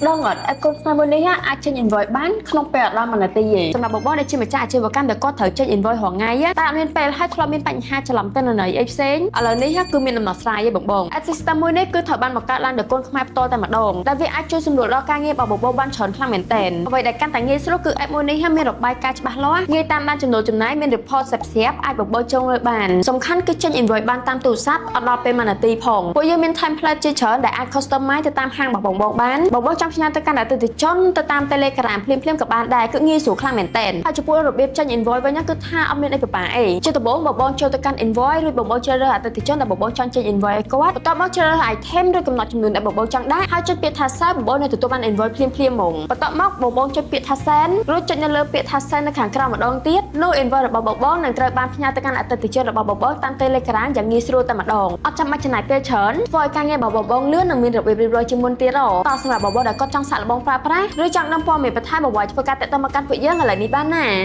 ដឹងអត់ app កូនខ្មែរមួយនេះអាចចេញ invoice បានក្នុងពេលអត់ដល់1នាទីទេសម្រាប់បងប្អូនដែលជាម្ចាស់អាជីវកម្មដែលគាត់ត្រូវចេញ invoice រាល់ថ្ងៃតែអត់មានពេលហើយធ្លាប់មានបញ្ហាច្រឡំទិន្នន័យអីផ្សេងឥឡូវនេះគឺមានដំណោះស្រាយឯងបងបង App system មួយនេះគឺត្រូវបានបង្កើតឡើងដោយកូនខ្មែរផ្ទាល់តែម្ដងដែលវាអាចជួយសម្រួលដល់ការងាររបស់បងប្អូនបានច្រើនខ្លាំងមែនទែនអ្វីដែលកាន់តែងាយស្រួលគឺ app មួយនេះមានរបាយការណ៍ច្បាស់លាស់ងាយតាមដានចំណូលចំណាយមាន report ស្រាប់ៗអាចបបោចងលើបានសំខាន់គឺចេញ invoice បានតាមទូរស័ព្ទអត់ដល់ពេល1នាទីផងពួកយើងមាន template ជាច្រើនដែលអាច customize ទៅតាមហាងរបស់បងបងបានបងបងចង់ផ្ញើទៅកាន់អតិថិជនទៅតាម Telegram ភ្លាមៗក៏បានដែរគឺងាយស្រួលខ្លាំងមែនទែនហើយចំពោះរបៀបចេញ invoice វិញគឺថាអត់មានអីពិបាកអីជាដំបូងបងបងចូលទៅកាន់ invoice រួចបងបងជ្រើសរើសអតិថិជនដែលបងបងចង់ចេញ invoice ឲ្យគាត់បន្ទាប់មកជ្រើសរើស item ឬកំណត់ចំនួនដែលបងបងចង់ដាក់ហើយចុចពាក្យថា save បងបងនឹងទទួលបាន invoice ភ្លាមៗហ្មងបន្ទាប់មកបងបងចុចពាក្យថា send រួចចុចនៅលើពាក្យថា send នៅខាងក្រោមម្ដងទៀតនោះ invoice របស់បងបងនឹងត្រូវបានផ្ញើទៅកាន់អតិថិជនរបស់បងបងតាម Telegram យ៉ាងងាយស្រួលតែម្ដងអត់ចាំបាច់ចំណាយពេលច្រើនធ្វើឲ្យការងាររបស់បងបងលឿននិងមានរបៀបរៀបរយជាងមុនទៀតតោះសម្រាប់បងបងដែលគាត់ចង់សាកល្បងប្រើប្រាស់ឬចង់ដឹងព័ត៌មានបន្ថែមបងបងធ្វើការតាក់ទងមកកាន់ពួកយើងឥឡូវនេះបានណា។